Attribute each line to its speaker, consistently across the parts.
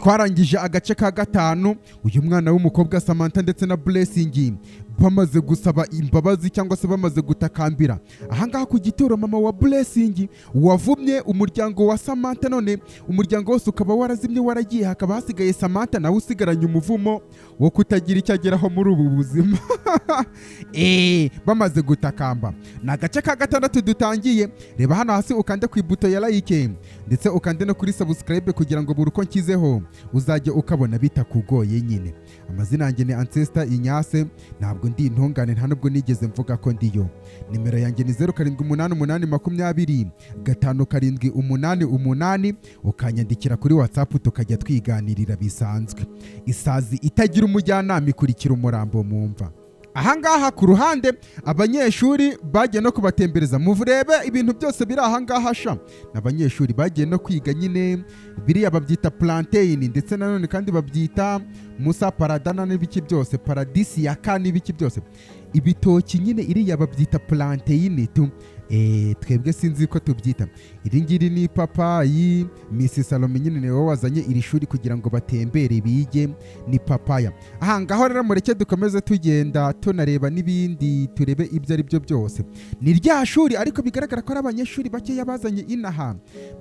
Speaker 1: Twarangije agace ka gatanu, uyu mwana w'umukobwa Samantha ndetse na Blessing bamaze gusaba imbabazi cyangwa se bamaze gutakambira ahangaha ku gituro mama wa Blessing wavumye umuryango wa Samantha, none umuryango wose ukaba warazimye, waragiye, hakaba hasigaye Samantha nawe usigaranye umuvumo wo kutagira icyo ageraho muri ubu buzima. Bamaze gutakamba, ni agace ka gatandatu dutangiye. Reba hano hasi, ukande ku ibuto ya like ndetse ukande no kuri subscribe kugira ngo buri uko nshyizeho uzajye ukabona bitakugoye nyine. Amazina yanjye ni Ancestor Inyase, ntabwo ndi intungane, nta nubwo nigeze mvuga ko ndiyo. Nimero yanjye ni 0788205788, ukanyandikira kuri WhatsApp tukajya twiganirira bisanzwe. Isazi itagira umujyanama ikurikira umurambo mu mva. Ahangaha ku ruhande abanyeshuri bagiye no kubatembereza, murebe ibintu byose biri ahangaha sha. Ni abanyeshuri bagiye no kwiga nyine, biriya babyita plantain, ndetse nanone kandi babyita musa paradana n'ibiki byose, paradisiaka n'ibiki byose, ibitoki nyine. Iriya babyita plantain tu, twebwe sinzi ko tubyita. Iri ngiri ni ipapayi. Miss Salome nyine niwe wazanye iri shuri kugira ngo batembere bige. Ni papaya. Aha ngaho rero mureke dukomeze tugenda tunareba n'ibindi, turebe ibyo ari byo byose. Ni rya shuri, ariko bigaragara ko ari abanyeshuri bakeya bazanye inaha,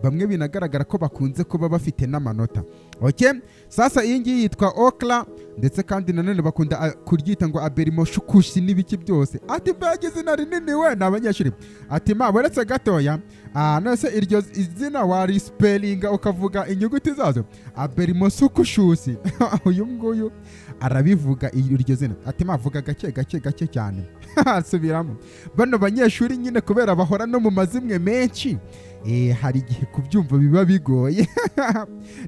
Speaker 1: bamwe binagaragara ko bakunze kuba bafite n'amanota. Okay, sasa iyi ngiyi yitwa okra, ndetse kandi nanone bakunda kuryita ngo aberimoshukushi n'ibiki byose. Ati mbega izina rinini we! Ni abanyeshuri. Ati ma, buretse gatoya, none iryo izina warispellinga ukavuga inyuguti zazo? Aberimosukushusi. Uyu nguyu arabivuga iryo zina. Ati ma, vuga gake gake gake cyane, asubiramo. Bano banyeshuri nyine kubera bahora no mu mazimwe menshi, hari igihe kubyumva biba bigoye.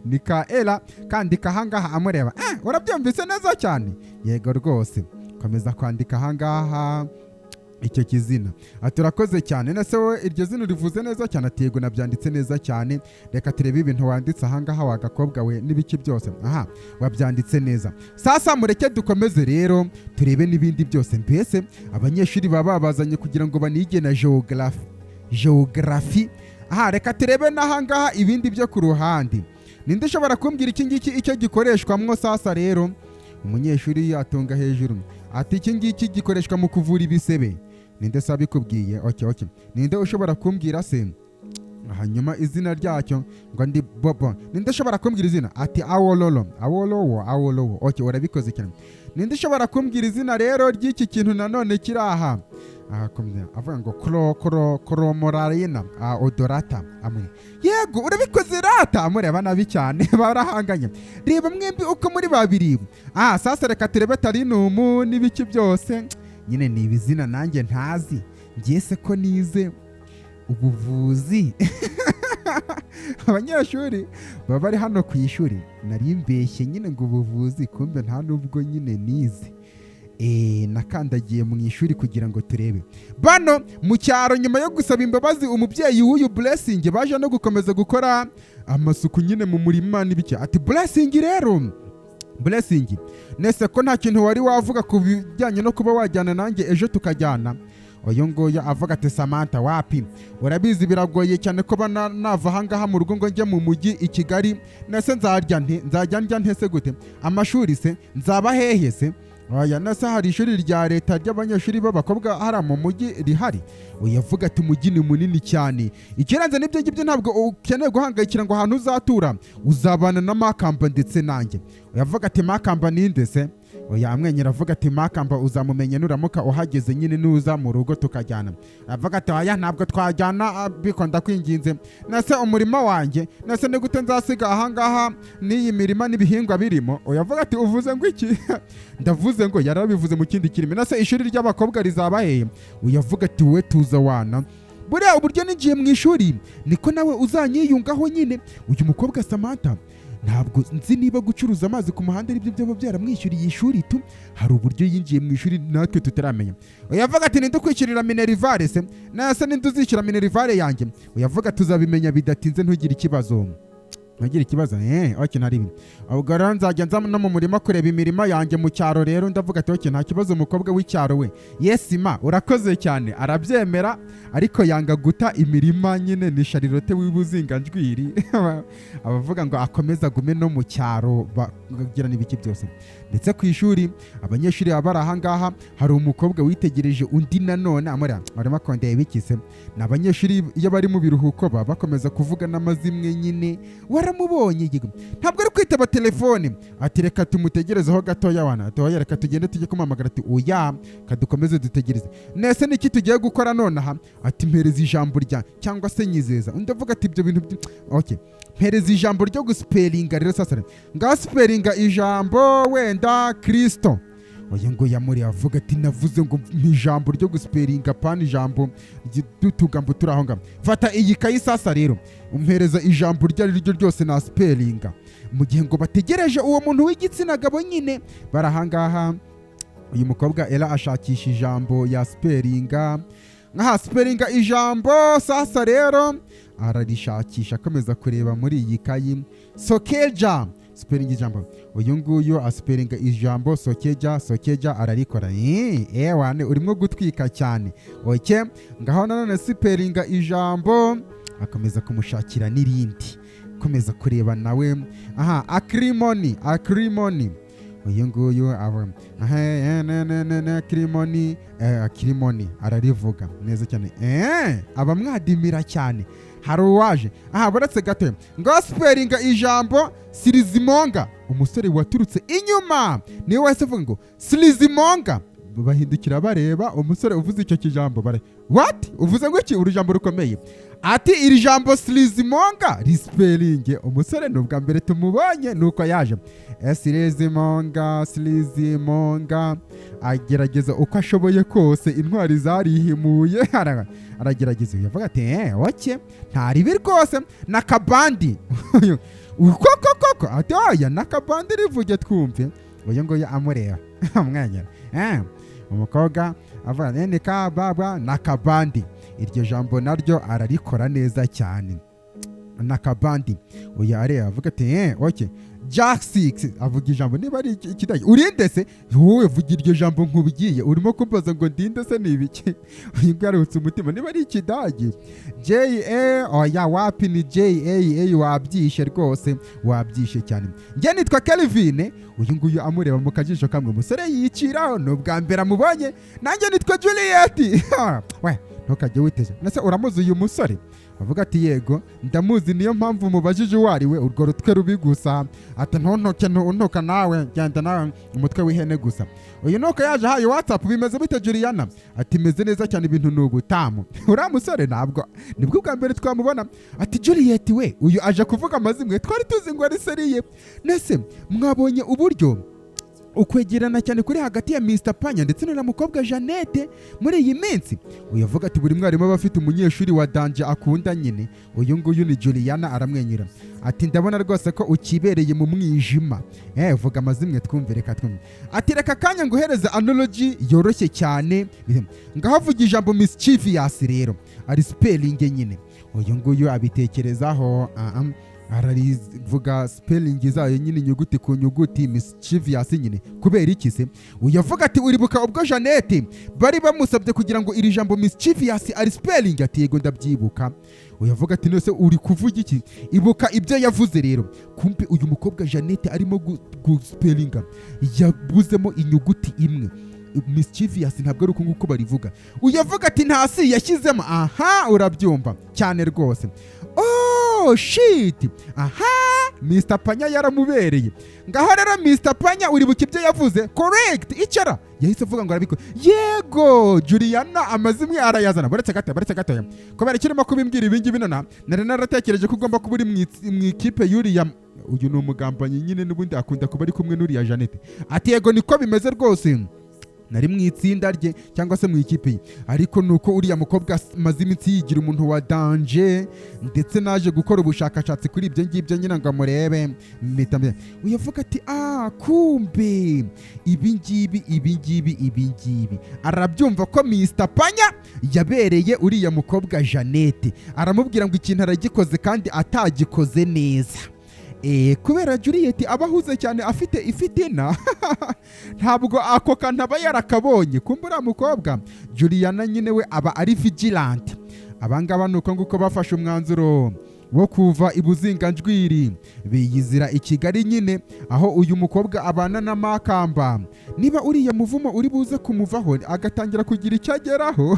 Speaker 1: Ni ka era kandika ahangaha, amureba. Urabyumvise neza cyane? Yego rwose, komeza kwandika ahangaha icyo kizina. Ati urakoze cyane. Nese wowe iryo zina urivuze neza cyane? Ati yego, nabyanditse neza cyane. Reka turebe ibintu wanditse ahangaha wa gakobwa we n'ibiki byose. Aha wabyanditse neza. Sasa mureke dukomeze rero turebe n'ibindi byose. Mbese abanyeshuri baba babazanye kugira ngo banige na geography. Aha reka turebe n'ahangaha ibindi byo ku ruhande. Ninde ushobora kumbwira iki ngiki icyo gikoreshwamwo? Sasa rero umunyeshuri atunga hejuru, ati iki ngiki gikoreshwa mu kuvura ibisebe. Ninde se abikubwiye? Okay, ninde ushobora kumbwira se hanyuma izina ryacyo? Ngo ndi bobo. Ninde ushobora kumbwira izina? Ati awololo, awolowo, awolowo. Okay, urabikoze cyane. Ninde ushobora kumbwira izina rero ry'iki kintu nanone kiri aha? Aha komeza avuga ngo kro kro kromorarina odorata amwe. Yego, urabikoze rata. Amureba nabi cyane, barahanganye. Reba mwembi uko muri babiri. Sasa reka turebe tarinumu n'ibiki byose nyine. Ni ibizina nanjye ntazi. Ngiye se ko nize ubuvuzi? Abanyeshuri baba bari hano ku ishuri, nari mbeshye nyine ngo ubuvuzi, kumbe nta nubwo nyine nize. Nakandagiye mu ishuri kugira ngo turebe. Bano mu cyaro, nyuma yo gusaba imbabazi umubyeyi w'uyu Blessing, baje no gukomeza gukora amasuku nyine mu murima n'ibiki. Ati Blessing rero, Blessing, nese ko nta kintu wari wavuga ku bijyanye no kuba wajyana nanjye ejo tukajyana? Uyu nguyu avuga ati Samantha, wapi, urabizi biragoye cyane ko nava ahangaha mu rugo ngo njye mu mujyi i Kigali. Nese nzarya nte? Nzajya ndya ntese gute? Amashuri se nzaba hehe se? Oya, nese hari ishuri rya leta ry'abanyeshuri b'abakobwa hariya mu mujyi rihari? Uyu avuga ati umujyi ni munini cyane, ikirenze n'ibyo ngibyo ntabwo ukeneye guhangayikira ngo ahantu uzatura, uzabana na Makamba ndetse nanjye. Uyu avuga ati Makamba ninde se? Oya, amwenyura avuga ati Makamba uzamumenya nuramuka uhageze nyine, nuza mu rugo tukajyana. Avuga ati oya, ntabwo twajyana, biko ndakwinginze. Nese umurima wanjye, nese ni gute nzasiga ahangaha n'iyi mirima n'ibihingwa birimo? Oya, avuga ati uvuze ngo iki? Ndavuze ngo, yarabivuze mu kindi kirimi. Nese ishuri ry'abakobwa rizaba hehe? Uyu avuga ati wowe tuza wana, buriya uburyo ninjiye mu ishuri niko nawe uzanyiyungaho nyine. Uyu mukobwa Samantha, ntabwo nzi niba gucuruza amazi ku muhanda aribyo byaba byaramwishyuriye ishuri tu. Hari uburyo yinjiye mu ishuri natwe tutaramenya. Uyavuga ati ninde ukwishyurira minerval se? Nase ninde uzishyura minerval yanjye? Uyavuga tuzabimenya bidatinze, ntugire ikibazo. Ntugire ikibazo. Okay, ntari ibi. Ubwo rero nzajya nza no mu murima kureba imirima yanjye mu cyaro. Rero ndavuga ati: "Okay, nta kibazo, umukobwa w'icyaro we." "Yes ma, urakoze cyane." Arabyemera, ariko yanga guta imirima nyine. Ni Charlotte w'ibuzinganjwiri, abavuga ngo akomeze agume no mu cyaro, bagira n'ibiki byose. Ndetse ku ishuri abanyeshuri baba bari ahangaha, hari umukobwa witegereje undi nanone amureba, barimo kondeba ibikise. Ni abanyeshuri iyo bari mu biruhuko baba bakomeza kuvuga n'amazimwe nyine. "Waramubonye?" "Yego." "Ntabwo ari kwitaba telefone." Ati: "Reka tumutegerezeho gatoya wana." Ati: "Oya, reka tugende tujye kumuhamagara." Ati: "Oya, kadukomeze dutegereze." "Nese niki tugiye gukora nonaha?" Ati: "Mpereza ijambo rya cyangwa se nyizeza." Undi avuga ati: "Ibyo bintu okay, mpereza ijambo ryo guspellinga rero." Sasa rero ngaho spellinga ijambo wenda Kristo. Oya, ngo yamuri avuga ati: "Navuze ngo ni ijambo ryo guspellinga, pana ijambo ry'utugambo turi aho ngaho. Fata iyi kayi sasa rero, umpereza ijambo iryo ari ryo ryose na spellinga." Mu gihe ngo bategereje uwo muntu w'igitsina gabo nyine, bari ahangaha, uyu mukobwa Era ashakisha ijambo ya spellinga. Nkaha spellinga ijambo sasa rero, ararishakisha, akomeza kureba muri iyi kayi. Sokeja, spellinga ijambo. Uyu nguyu aspellinga ijambo sokeja. Sokeja ararikora. Ewane, urimo gutwika cyane. Okay, ngaho nanone spellinga ijambo. Akomeza kumushakira n'irindi, akomeza kureba nawe. Aha, acrimony, acrimony. Uyu nguyu aba aha, ne ne ne ne acrimony, acrimony ararivuga neza cyane. Aba mwadimira cyane. Hari uwaje aha, buretse gato, ngo spellinga ijambo sirizimonga. Umusore waturutse inyuma niwe wahise avuga ngo sirizimonga. Bahindukira bareba umusore uvuze icyo kijambo, bare: "What? Uvuze ngo iki? Uru jambo rukomeye." Ati: "Iri jambo sirizimonga rispellinge." Umusore ni ubwa mbere tumubonye, nuko yaje sirizimonga, sirizimonga, agerageza uko ashoboye kose. Intwari zarihimuye, aragerageza. Yavuga ati: "Okay, nta ribi rwose." Nakabandi koko koko. Ati: "Oya, nakabandi rivuge twumve." Uyu nguyu amureba, amwenyura. Umukobwa avuga nene kababwa nakabandi. Iryo jambo naryo ararikora neza cyane, nakabandi. Uyu areba, avuga ati: "Okay." Jack Six avuga ijambo, niba ari ikidage. "Urinde se wowe? Vuga iryo jambo nkubwiye." "Urimo kumbaza ngo ndinde se? Ni ibiki?" Uyu nguyu aruhutse umutima. Niba ari ikidage, J A, oya, wapi, ni J A A. Wabyishe rwose, wabyishe cyane. "Njye nitwa Kelvin." Uyu nguyu amureba mu kajisho kamwe, umusore yiciraho, ni ubwa mbere amubonye. "Nanjye nitwa Juliet." "We, ntukajye witeze. Nese uramuzi uyu musore?" Avuga ati: "Yego, ndamuzi, niyo mpamvu mubajije uwo ari we." "Urwo rutwe rubi gusa." Ati: "Ntuntuke, ntuntuka nawe, genda nawe, umutwe w'ihene gusa." Uyu nuko yaje ahaye WhatsApp: "Bimeze bite, Juliana?" Ati: "Meze neza cyane, ibintu ni ubutamu." Uriya musore ntabwo nibwo bwa mbere twamubona. Ati: "Juliet we." Uyu aje kuvuga amazimwe, twari tuzi ngo ari sérieux. "Nese mwabonye uburyo ukwegerana cyane kuri hagati ya Mr Panya ndetse n'uriya mukobwa Jeannette muri iyi minsi?" Uyu avuga ati: "Buri mwarimu aba afite umunyeshuri wa danger akunda nyine. Uyu nguyu ni Juliana." Aramwenyura ati: "Ndabona rwose ko ukibereye mu mwijima. Vuga amazimwe twumve, reka twumve." Ati: "Reka kanya nguhereze analogy yoroshye cyane. Ngaho vuga ijambo mischievous rero, ari spelling nyine." Uyu nguyu abitekerezaho, ararivuga spelling zayo nyine, inyuguti ku nyuguti, mischievous nyine. Kubera iki se? Uyu avuga ati: "Uribuka ubwo Jeannette bari bamusabye kugira ngo iri jambo mischievous ari spelling?" Ati: "Yego, ndabyibuka." Uyu avuga ati: "Nose uri kuvuga iki? Ibuka ibyo yavuze rero." Kumbe uyu mukobwa Jeannette arimo guspellinga, yabuzemo inyuguti imwe. Mischievous ntabwo ari uko nguko barivuga. Uyu avuga ati: "Nta si yashyizemo." Aha urabyumva cyane rwose. Oh shit, aha Mr Panya yaramubereye. "Ngaho rero Mr Panya, uribuka ibyo yavuze?" "Correct, icara." Yahise avuga ngo arabikora. "Yego Juliana, amazimwe arayazana." Buretse gato, buretse gato, kubera icyo urimo kubimbwira ibi ngibi nona, nari naratekereje ko ugomba kuba uri mu ikipe y'uriya. Uyu ni umugambanyi nyine, n'ubundi akunda kuba ari kumwe n'uriya Jeannette. Ati: "Yego, niko bimeze rwose, nari mu itsinda rye cyangwa se mu ikipe ye, ariko nuko uriya mukobwa amaze iminsi yigira umuntu wa danger, ndetse naje gukora ubushakashatsi kuri ibyo ngibyo nyine ngo murebe mpita." Uyu avuga ati: "Ah, kumbe ibi ngibi, ibi ngibi, ibi ngibi." Arabyumva ko Mr Panya yabereye uriya mukobwa Jeannette, aramubwira ngo ikintu aragikoze kandi atagikoze neza. Kubera Juliet aba ahuze cyane, afite ifitina, ntabwo ako kantu aba yarakabonye. Kumbe uriya mukobwa Juliana nyine we aba ari vigilant. Abangaba ni uko nguko bafashe umwanzuro wo kuva i Buzinganjwiri, biyizira i Kigali nyine, aho uyu mukobwa abana na Makamba. Niba uriya muvumo uri buze kumuvaho, agatangira kugira icyo ageraho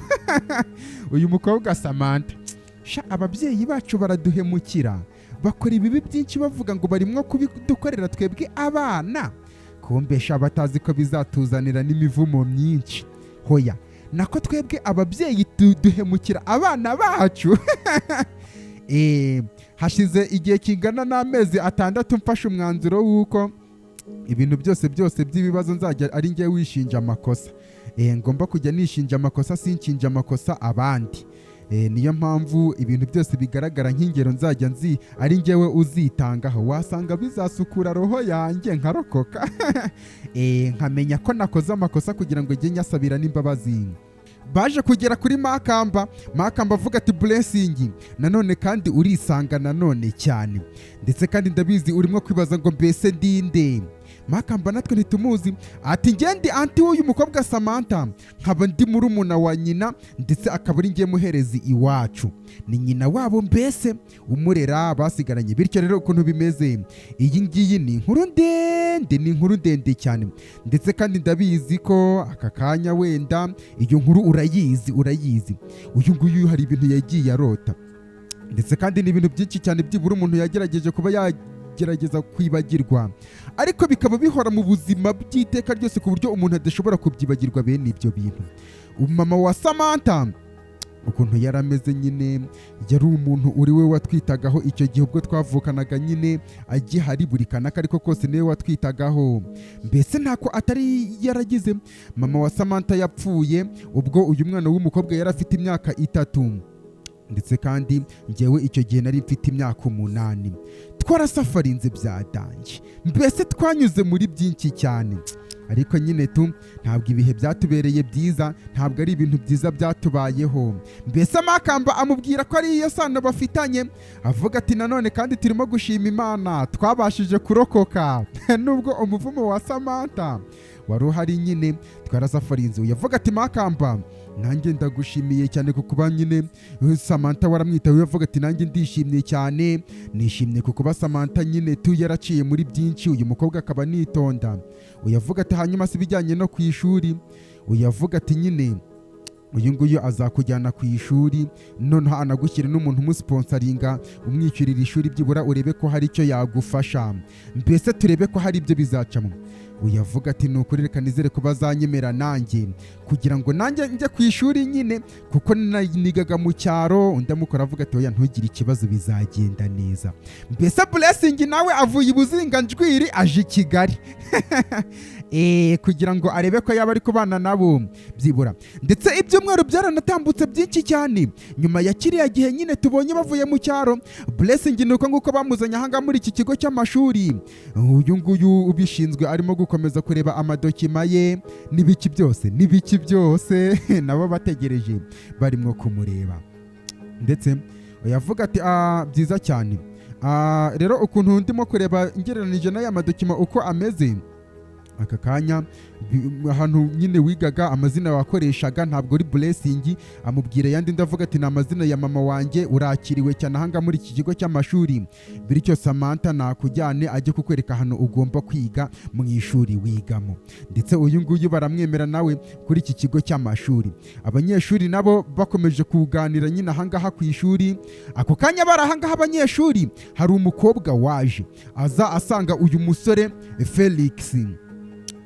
Speaker 1: uyu mukobwa Samantha. Sha, ababyeyi bacu baraduhemukira, bakora ibibi byinshi bavuga ngo barimwo kubidukorera twebwe abana. Kumbesha batazi ko bizatuzanira n'imivumo myinshi. Hoya, nako twebwe ababyeyi duhemukira abana bacu. Hashize igihe kingana n'amezi 6 mfashe umwanzuro w'uko ibintu byose byose by'ibibazo nzajya ari njye wishinja amakosa. Ngomba kujya nishinja amakosa, sinshinja amakosa abandi. Niyo mpamvu ibintu byose bigaragara nk'ingero nzajya nzi ari njyewe uzitangaho. Wasanga bizasukura roho yanjye nkarokoka, nkamenya ko nakoze amakosa kugira ngo njye nyasabira n'imbabazi. Baje kugera kuri Makamba. Makamba avuga ati: "Blessing, nanone kandi urisanga nanone cyane. Ndetse kandi ndabizi urimo kwibaza ngo mbese ndinde?" Makamba natwe ntitumuzi. Ati: "Ngende aunty w'uyu mukobwa Samantha, nkaba ndi murumuna wa nyina, ndetse akaba ari ngiye muherezi iwacu, ni nyina wabo mbese umurera basigaranye." Bityo rero ukuntu bimeze, iyi ngiyi ni inkuru ndende, ni inkuru ndende cyane. Ndetse kandi ndabizi ko aka kanya wenda iyo nkuru urayizi, urayizi. Uyu nguyu hari ibintu yagiye arota, ndetse kandi ni ibintu byinshi cyane byibura umuntu yagerageje kuba yagerageza kwibagirwa, ariko bikaba bihora mu buzima by'iteka ryose, ku buryo umuntu adashobora kubyibagirwa bene ibyo bintu. Mama wa Samantha ukuntu yari ameze nyine, yari umuntu uri we watwitagaho icyo gihe ubwo twavukanaga nyine agihari, buri kanaka ariko kose niwe watwitagaho. Mbese ntako atari yaragize. Mama wa Samantha yapfuye ubwo uyu mwana w'umukobwa yari afite imyaka 3, ndetse kandi ngewe icyo gihe nari mfite imyaka 8. Twarasafarinze bya danger, mbese twanyuze muri byinshi cyane. Ariko nyine tu ntabwo ibihe byatubereye byiza, ntabwo ari ibintu byiza byatubayeho. Mbese Makamba amubwira ko ari iyo sano bafitanye. Avuga ati: "Nanone kandi turimo gushima Imana, twabashije kurokoka nubwo umuvumo wa Samantha wari uhari nyine, twarasafarinze." Yavuga ati: "Makamba, nanjye ndagushimiye cyane ku kuba nyine Samantha waramwitayeho." Avuga ati: "Nanjye ndishimye cyane, nishimye ku kuba Samantha nyine tu yaraciye muri byinshi, uyu mukobwa akaba nitonda." Uyavuga ati: "Hanyuma se ibijyanye no ku ishuri?" Uyavuga ati: "Nyine uyu nguyu azakujyana ku ishuri, noneho anagushyira n'umuntu umusponsoringa, umwishyurira ishuri, byibura urebe ko hari icyo yagufasha, mbese turebe ko hari ibyo bizacamo." Uyavuga ati: "Ni ukuri reka nizere ko bazanyemera nanjye kugira ngo nanjye njye ku ishuri nyine, kuko nigaga mu cyaro." Undi amukora avuga ati: "Oya, ntugire ikibazo, bizagenda neza." Mbese Blessing nawe avuye i Buzinganjwiri aje i Kigali kugira ngo arebe ko yaba ari kubana nabo byibura. Ndetse ibyumweru byaranatambutse byinshi cyane nyuma ya kiriya gihe nyine tubonye bavuye mu cyaro. Blessing ni uko nguko bamuzanye ahangaha muri iki kigo cy'amashuri. Uyu nguyu ubishinzwe arimo gukomeza kureba amadocument ye n'ibiki byose n'ibiki byose, nabo bategereje barimo kumureba. Ndetse yavuga ati: "Ah, byiza cyane. Ah, rero ukuntu ndimo kureba ngereranije n'aya madocument uko ameze aka kanya, ahantu nyine wigaga, amazina wakoreshaga ntabwo ari Blessing." Amubwira yandi. Ndavuga ati: "Ni amazina ya mama wanjye. Urakiriwe cyane ahangaha muri iki kigo cy'amashuri. Bityo Samantha nakujyane ajye kukwereka ahantu ugomba kwiga mu ishuri wigamo." Ndetse uyu nguyu baramwemera nawe kuri iki kigo cy'amashuri. Abanyeshuri nabo bakomeje kuganira nyine ahangaha ku ishuri. Ako kanya bari ahangaha abanyeshuri, hari umukobwa waje aza asanga uyu musore Felix.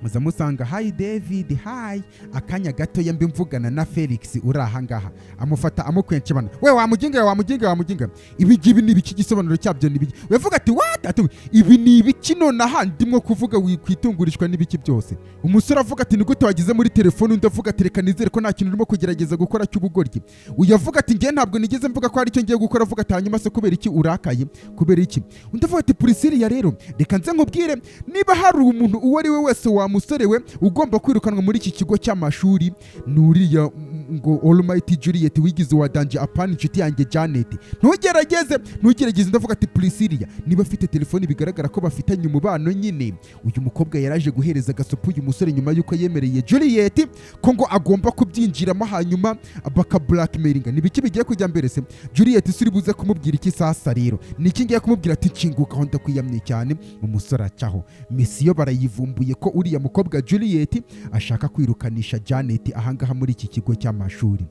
Speaker 1: Muza musanga: "Hi David, hi. Akanya gatoya mbi mvugana na Felix uri ahangaha." Amufata amukwenca bana: "We wamuginga, wamuginga, wamuginga, ibi ngibi ni ibiki? Igisobanuro cyabyo ni ibiki?" Wevuga ati: "What?" Ati: "Ibi ni ibiki nonaha ndimo kuvuga wikwitungurishwa n'ibiki byose?" Umusore avuga ati: "Ni gute wagize muri telefone?" Undi avuga ati: "Reka nizere ko nta kintu urimo kugerageza gukora cy'ubugoryi." Uyu avuga ati: "Ngewe ntabwo nigeze mvuga ko hari icyo ngiye gukora." Avuga ati: "Hanyuma se kubera iki urakaye? Kubera iki?" Undi avuga ati: "Priscilla, rero reka nze nkubwire, niba hari umuntu uwo ari we wese Musore we, ugomba kwirukanwa muri iki kigo cy'amashuri ni uriya ngo Almighty Juliet wigize wa danger, apana inshuti yanjye Janet. Ntugerageze, ntugerageze. Ndavuga ati Priscilla niba afite telefoni, bigaragara ko bafitanye umubano nyine. Uyu mukobwa yaraje guhereza agasopo uyu musore nyuma y'uko yemereye Juliet ko ngo agomba kubyinjiramo, hanyuma baka blackmailinga. Ni biki bigiye kujya mbere se? Juliet se uri buze kumubwira iki sasa rero? Ni iki ngiye kumubwira? Ati nshinguka aho, ndakwiyamye cyane. Umusore acaho, mission barayivumbuye ko uriya mukobwa Juliet ashaka kwirukanisha Janet ahangaha muri iki kigo cy'amashuri.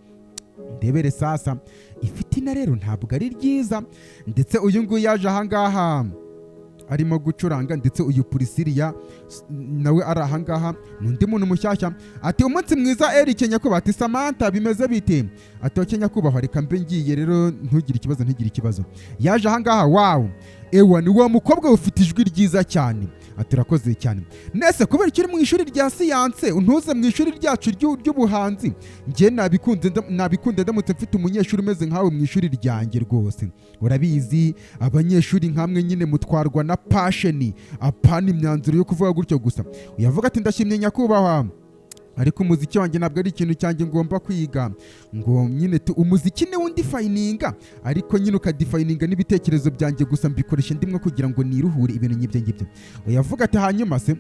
Speaker 1: Ndebere sasa, ifitina rero ntabwo ari ryiza. Ndetse uyu nguyu yaje ahangaha arimo gucuranga, ndetse uyu Priscilla nawe ari ahangaha, ni undi muntu mushyashya. Ati umunsi mwiza Eric. Nyakubahwa. Ati Samantha, bimeze bite? Ati okay nyakubahwa, reka mbe ngiye rero, ntugire ikibazo, ntugire ikibazo. Yaje ahangaha, wow, ewa ni wa mukobwa ufite ijwi ryiza cyane. Ati urakoze cyane. Nese kubera icyo uri mu ishuri rya siyanse, ntuze mu ishuri ryacu ry'ubuhanzi? Njye nabikunze, nabikunze ndamutse mfite umunyeshuri umeze nkawe mu ishuri ryanjye rwose. Urabizi, abanyeshuri nkamwe nyine mutwarwa na passion, apana imyanzuro yo kuvuga gutyo gusa. Uyavuga ati ndashimye nyakubahwa, ariko umuziki wanjye ntabwo ari ikintu cyanjye ngomba kwiga. Ngo nyine umuziki niwo undefininga, ariko nyine ukadefininga n'ibitekerezo byanjye, gusa mbikoresha ndimwe kugira ngo niruhure, ibintu nk'ibyo ngibyo. Uyavuga ati hanyuma se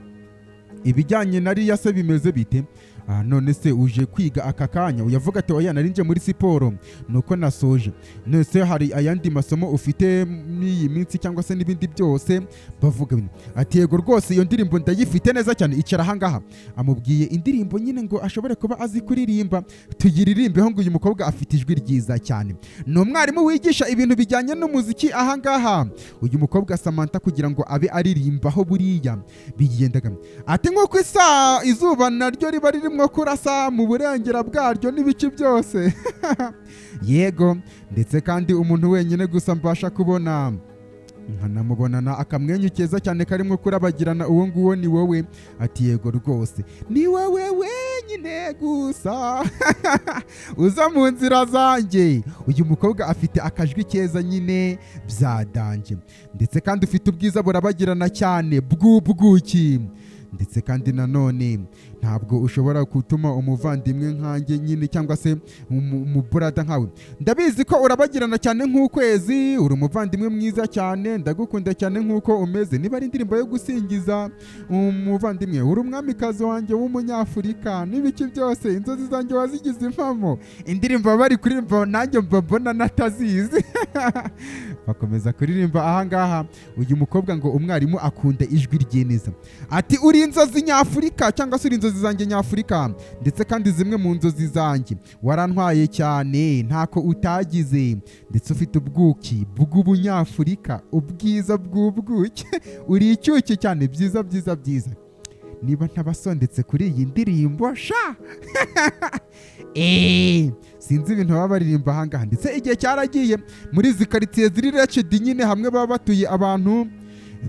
Speaker 1: ibijyanye na riya se bimeze bite? Ah, none se uje kwiga aka kanya? Uyavuga ati oya, nari nje muri siporo nuko nasoje. None se hari ayandi masomo ufite n'iyi minsi cyangwa se n'ibindi byose bavuga bino? Ati yego rwose, iyo ndirimbo ndayifite neza cyane, icara ahangaha. Amubwiye indirimbo nyine ngo ashobore kuba azi kuririmba, tuyiririmbeho. Ngo uyu mukobwa afite ijwi ryiza cyane, ni umwarimu wigisha ibintu bijyanye n'umuziki ahangaha. Uyu mukobwa Samantha kugira ngo abe aririmbaho buriya bigendaga. Ati nk'uko isa izuba naryo riba ririmo kurasa mu burengera bwaryo n'ibice byose, yego, ndetse kandi umuntu wenyine gusa mbasha kubona nkanamubonana akamwenyu keza cyane karimo kurabagirana, uwo nguwo ni wowe. Ati yego rwose, ni wowe wenyine gusa uza mu nzira zanjye. Uyu mukobwa afite akajwi keza nyine bya danger, ndetse kandi ufite ubwiza burabagirana cyane bw'ubwuki, ndetse kandi nanone ntabwo ushobora gutuma umuvandimwe nkanjye nyine cyangwa se umubrother nkawe. Ndabizi ko urabagirana cyane nk'ukwezi, uri umuvandimwe mwiza cyane, ndagukunda cyane nk'uko umeze. Niba ari indirimbo yo gusingiza umuvandimwe, uri umwamikazi wanjye w'umunyafurika n'ibiki byose, inzozi zanjye wazigize impamo. Indirimbo bari kuririmba nanjye mba mbona natazizi. Bakomeza kuririmba ahangaha. Uyu mukobwa ngo umwarimu akunda ijwi rye neza. Ati uri inzozi nyafurika cyangwa se uri inzozi zanjye nyafurika, ndetse kandi zimwe mu nzozi zanjye, warantwaye cyane ntako utagize, ndetse ufite ubwuki bw'ubunyafurika, ubwiza bw'ubwuki, uri icyuki cyane, byiza byiza byiza. Niba ntabasondetse kuri iyi ndirimbo sha, sinzi ibintu baba baririmba ahangaha. Ndetse igihe cyaragiye, muri izi karitsiye ziri wretched nyine, hamwe baba batuye abantu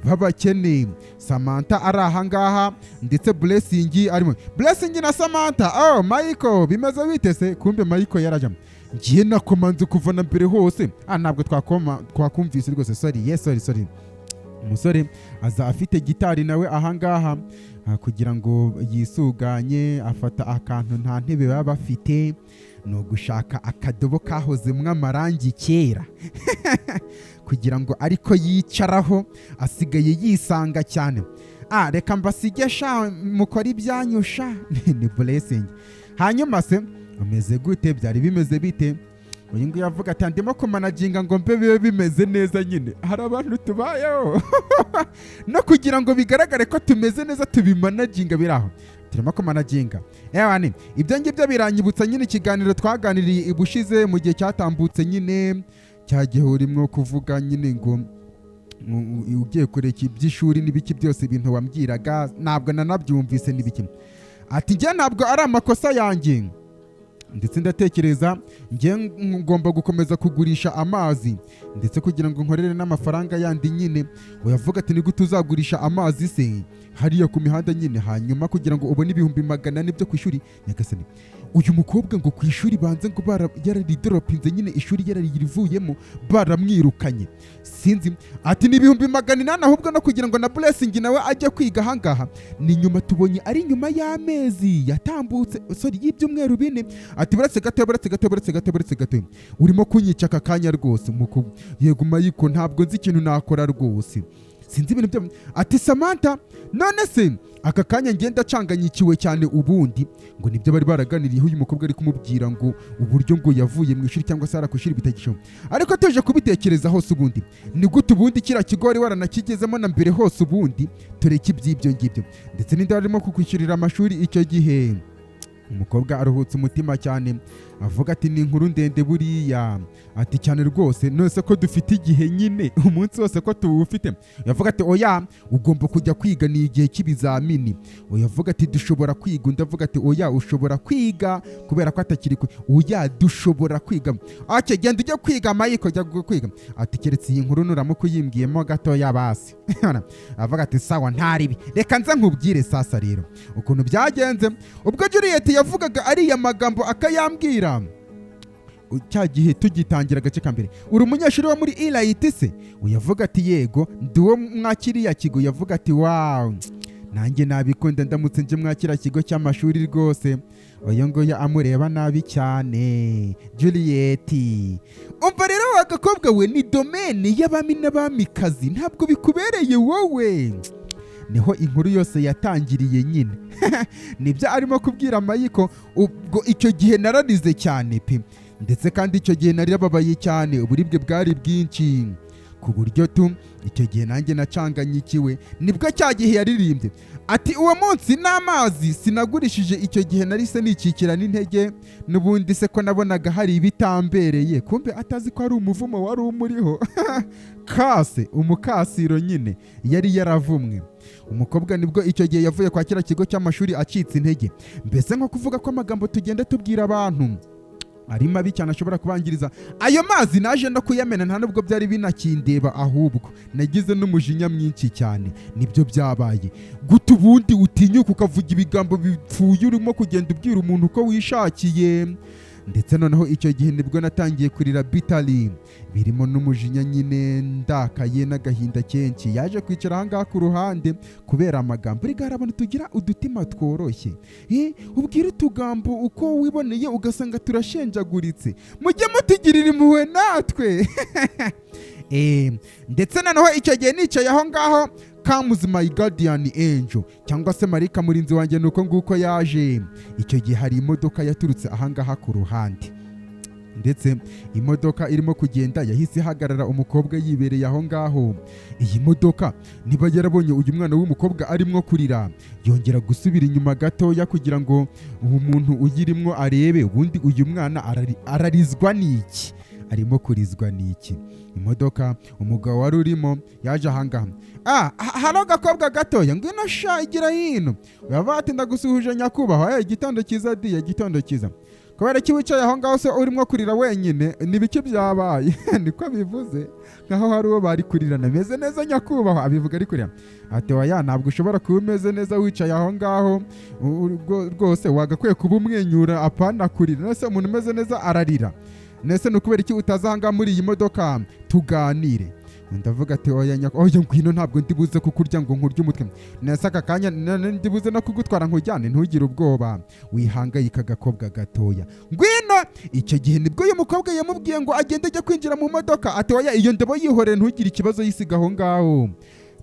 Speaker 1: b'abakene. Samantha ari ahangaha, ndetse Blessing arimo, Blessing na Samantha. Oh Michael, bimeze bite se? Kumbe Michael yarajamo. Ngiye nakomanze kuva na mbere hose. Ah, ntabwo twakoma twakumvise rwose, sorry, yes, sorry, sorry. Umusore aza afite gitari nawe ahangaha, kugira ngo yisuganye, afata akantu, nta ntebe baba bafite, ni ugushaka akadobo kahozemwo amarangi kera kugira ngo ariko yicaraho, asigaye yisanga cyane. Ah, reka mbasige sha, mukore ibyanyu sha. Ni Blessing. Hanyuma se umeze gute? Byari bimeze bite? Uyu nguyu avuga ati ndimo kumanaginga ngo mbe bibe bimeze neza nyine. Hari abantu tubayeho no kugira ngo bigaragare ko tumeze neza, tubimanaginga, biri aho turimo kumanaginga. Ewane, ibyo ngibyo biranyibutsa nyine ikiganiro twaganiriye ubushize mu gihe cyatambutse nyine, cya gihe urimo kuvuga nyine ngo ugiye kureka iby'ishuri n'ibiki byose, ibintu wambwiraga ntabwo nanabyumvise n'ibiki. Ati njye ntabwo ari amakosa yanjye, ndetse ndatekereza njye ngomba gukomeza kugurisha amazi, ndetse kugira ngo nkorere n'amafaranga yandi nyine. Uyavuga ati ni gute uzagurisha amazi se? Hariya ku mihanda nyine, hanyuma kugira ngo ubone 400,000 byo ku ishuri. Nyagasani, uyu mukobwa ngo ku ishuri banze ngo yararidoropinze nyine, ishuri yararivuyemo, baramwirukanye, sinzi. Ati ni 800,000 ahubwo no kugira ngo na Blessing nawe ajye kwiga ahangaha. Ni nyuma tubonye ari nyuma y'amezi yatambutse, sorry, y'ibyumweru 4. Ati buretse gato, buretse gato, buretse gato, buretse gato, urimo kunyica aka kanya rwose. Muku yego Mayiko, ntabwo nzi ikintu nakora rwose, sinzi ibintu byo. Ati Samantha, none se aka kanya ngenda acanganyikiwe cyane. Ubundi ngo nibyo bari baraganiriyeho, uyu mukobwa ari kumubwira ngo uburyo ngo yavuye mu ishuri cyangwa se ara ku ishuri bitagishoboka. Ariko tuje kubitekereza hose, ubundi ni gute ubundi kiriya kigo wari waranakigezemo na mbere hose? Ubundi tureke iby'ibyo ngibyo, ndetse n'indi barimo kukwishyurira amashuri icyo gihe. Umukobwa aruhutse umutima cyane, avuga ati ni inkuru ndende buriya. Ati cyane rwose, none ko dufite igihe nyine, umunsi wose ko tuwufite? Yavuga ati oya, ugomba kujya kwiga, ni igihe cy'ibizamini. Oya, avuga ati dushobora kwiga. Undi avuga ati oya, ushobora kwiga kubera ko atakiri ku, oya, dushobora kwiga. Ake genda ujye kwiga Mayiko, jya kwiga. Ati keretse iyi nkuru nuramuka uyimbwiyemo gatoya basi. Avuga ati sawa, ntaribi, reka nza nkubwire. Sasa rero ukuntu byagenze, ubwo Juliet yavugaga ariya magambo akayambwira cya gihe tugitangira agace ka mbere, uri umunyeshuri wo muri Elite se? Uyavuga ati yego, ndi uwo mwa kiriya kigo. Yavuga ati wow, nanjye nabikunda ndamutse nje mwa kiriya kigo cy'amashuri rwose. Uyu nguyu amureba nabi cyane Juliet. Umva rero wa gakobwa we, ni domaine y'abami n'abamikazi, ntabwo bikubereye wowe. Niho inkuru yose yatangiriye nyine, nibyo arimo kubwira Mayiko. Ubwo icyo gihe nararize cyane pe, ndetse kandi icyo gihe narababaye cyane, uburibwe bwari bwinshi ku buryo tu icyo gihe nanjye nacanganyikiwe. Nibwo cya gihe yaririmbye ati uwo munsi n'amazi sinagurishije, icyo gihe narise nikikira n'intege, n'ubundi se ko nabonaga hari ibitambereye. Kumbe atazi ko ari umuvumo wari umuriho, kase umukasiro nyine yari yaravumwe. Umukobwa nibwo icyo gihe yavuye kwa kiriya kigo cy'amashuri acitse intege, mbese nko kuvuga ko amagambo tugenda tubwira abantu ari mabi cyane, ashobora kubangiriza. Ayo mazi naje no kuyamena, nta nubwo byari binakindeba, ahubwo nagize n'umujinya mwinshi cyane. Nibyo byabaye guta ubundi utinyuka ukavuga ibigambo bipfuye, urimo kugenda ubwira umuntu uko wishakiye. Ndetse noneho icyo gihe nibwo natangiye kurira bitari birimo n'umujinya nyine, ndakaye n'agahinda kenshi. Yaje kwicara ahangaha ku ruhande kubera amagambo. Erega hari abantu tugira udutima tworoshye, ubwira utugambo uko wiboneye ugasanga turashenjaguritse. Mujye mutugirira impuhwe natwe. Ndetse noneho icyo gihe nicaye aho ngaho, comes my guardian angel, cyangwa se marika murinzi wanjye. Nuko nguko yaje. Icyo gihe hari imodoka yaturutse ahangaha ku ruhande, ndetse imodoka irimo kugenda yahise ihagarara umukobwa yibereye aho ngaho. Iyi modoka niba yarabonye uyu mwana w'umukobwa arimo kurira, yongera gusubira inyuma gatoya kugira ngo uwo muntu uyirimwo arebe ubundi uyu mwana ararizwa n'iki, arimo kurizwa n'iki. Imodoka, umugabo wari urimo yaje ahangaha. Ah, hano gakobwa gatoya, ngwino sha, igira hino. Uravuga ati ndagusuhuje nyakubahwa. Igitondo cyiza diye, igitondo cyiza. Kubera ko wicaye aho ngaho se urimo kurira wenyine, ni biki byabaye? Niko bivuze nkaho hari uwo bari kurirana. Meze neza nyakubahwa, abivuga ari kurira. Ati oya, ntabwo ushobora kuba umeze neza wicaye aho ngaho. Rwose wagakwiye kuba umwenyura, apana kurira. Nese umuntu umeze neza ararira? Nese ni ukubera iki utaza aha ngaha muri iyi modoka tuganire? Undi avuga ati oya oya, ngwino, ntabwo ndibuze kukurya ngo nkurye umutwe. Nese aka kanya ndibuze no kugutwara nkujyane, ntugire ubwoba, wihangayika agakobwa gatoya, ngwino. Icyo gihe nibwo uyu mukobwa yamubwiye ngo agende ajye kwinjira mu modoka. Ati oya, iyo ndobo yihorere, ntugire ikibazo, yisiga aho ngaho.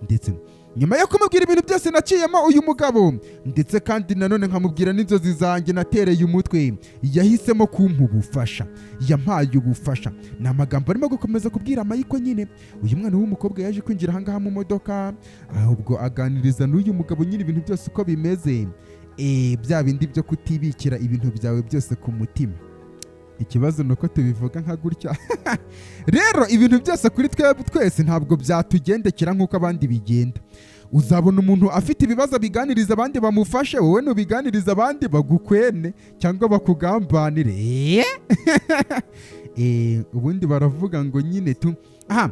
Speaker 1: Ndetse nyuma yo kumubwira ibintu byose naciyemo uyu mugabo, ndetse kandi nanone nkamubwira n'inzozi zanjye natereye umutwe, yahisemo kumpa ubufasha, yampaye ubufasha. Ni amagambo arimo gukomeza kubwira Mayiko nyine. Uyu mwana w'umukobwa yaje kwinjira ahangaha mu modoka, ahubwo aganiriza n'uyu mugabo nyine ibintu byose uko bimeze. Bya bindi byo kutibikira ibintu byawe byose ku mutima. Ikibazo ni uko tubivuga nka gutya rero, ibintu byose kuri twebwe twese ntabwo byatugendekera nk'uko abandi bigenda. Uzabona umuntu afite ibibazo abiganiriza abandi bamufashe, wowe nubiganiriza abandi bagukwene cyangwa bakugambanire. Ubundi baravuga ngo nyine tu Aha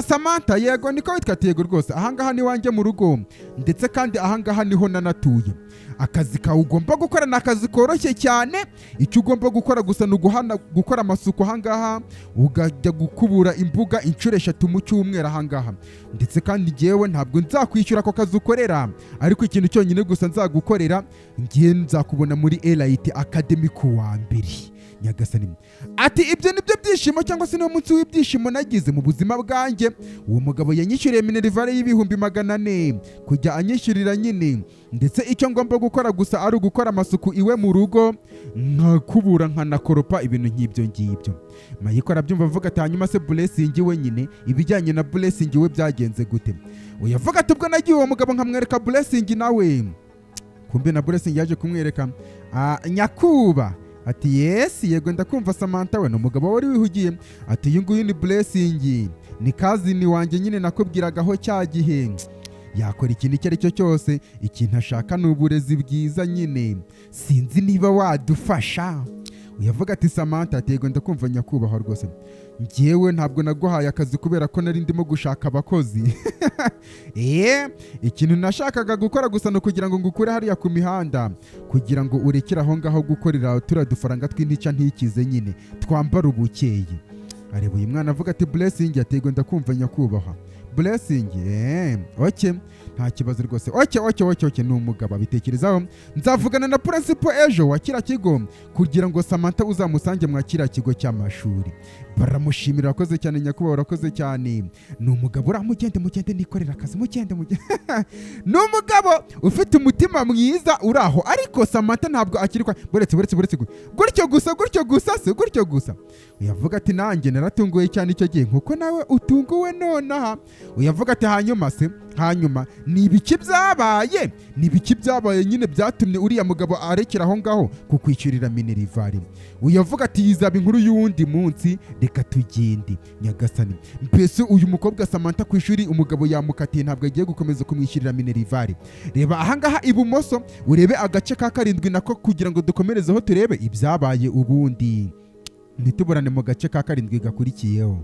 Speaker 1: Samantha, yego, niko witwa? Ati yego rwose, ahangaha ni wanjye mu rugo, ndetse kandi ahangaha niho nanatuye. Akazi kawe ugomba gukora ni akazi koroshye cyane. Icyo ugomba gukora gusa ni uguhana, gukora amasuku ahangaha, ukajya gukubura imbuga inshuro 3 mu cyumweru ahangaha. Ndetse kandi njyewe ntabwo nzakwishyura ako kazi ukorera, ariko ikintu cyonyine gusa nzagukorera, ngiye nzakubona muri Elite Academy ku wa mbere. Nyagasani! Ati ibyo nibyo byishimo, cyangwa se niwo munsi w'ibyishimo nagize mu buzima bwanjye. Uwo mugabo yanyishyuriye minerval y'400,000 kujya anyishyurira nyine, ndetse icyo ngomba gukora gusa ari ugukora amasuku iwe mu rugo, nkakubura, nkanakoropa, ibintu nk'ibyo ngibyo. Mayiko arabyumva, avuga ati hanyuma se Blessing we nyine, ibijyanye na Blessing we byagenze gute? Uyavuga ati ubwo nagiye uwo mugabo nkamwereka Blessing, nawe kumbe na Blessing yaje kumwereka. Ah, nyakuba. Ati yes, yego, ndakumva Samantha we. Ni umugabo wari wihugiye. Ati uyu nguyu ni Blessing, ni cousin wanjye nyine nakubwiragaho cya gihe. Yakora ikintu icyo ari cyo cyose, ikintu ashaka ni uburezi bwiza nyine. Sinzi niba wadufasha. Uyavuga ati Samantha. Ati yego, ndakumva nyakubahwa rwose. Njyewe ntabwo naguhaye akazi kubera ko nari ndimo gushaka abakozi. Ikintu nashakaga gukora gusa ni ukugira ngo ngukure hariya ku mihanda, kugira ngo urekere aho ngaho gukorera turiya dufaranga tw'intica ntikize nyine, twambara ubukeye. Areba uyu mwana, avuga ati Blessing. Ati yego, ndakumva nyakubahwa. Blessing, okay, nta kibazo rwose. Okay. Ni umugabo abitekerezaho. Nzavugana na principal ejo wa kiriya kigo kugira ngo Samantha uzamusange mwa kiriya kigo cy'amashuri. Baramushimira, urakoze cyane nyakubahwa, urakoze cyane. Ni umugabo uriya. Mugende, mugende, nikorera akazi, mugende, mugende. Ni umugabo ufite umutima mwiza uri aho. Ariko Samantha ntabwo akiri kwa buretse, buretse, buretse, gutyo gusa, gutyo gusa se, gutyo gusa. Uyavuga ati nanjye naratunguwe cyane icyo gihe nkuko nawe utunguwe nonaha. Uyavuga ati hanyuma se, hanyuma ni ibiki byabaye? Ni ibiki byabaye nyine byatumye uriya mugabo arekera aho ngaho kukwishyurira minerval? Uyavuga ati yizaba inkuru y'uwundi munsi, reka tugende. Nyagasani! Mbese uyu mukobwa Samantha ku ishuri umugabo yamukatiye, ntabwo agiye gukomeza kumwishyurira minerval. Reba ahangaha ibumoso, urebe agace ka karindwi nako, kugira ngo dukomerezeho turebe ibyabaye ubundi. Ntituburane mu gace ka karindwi gakurikiyeho.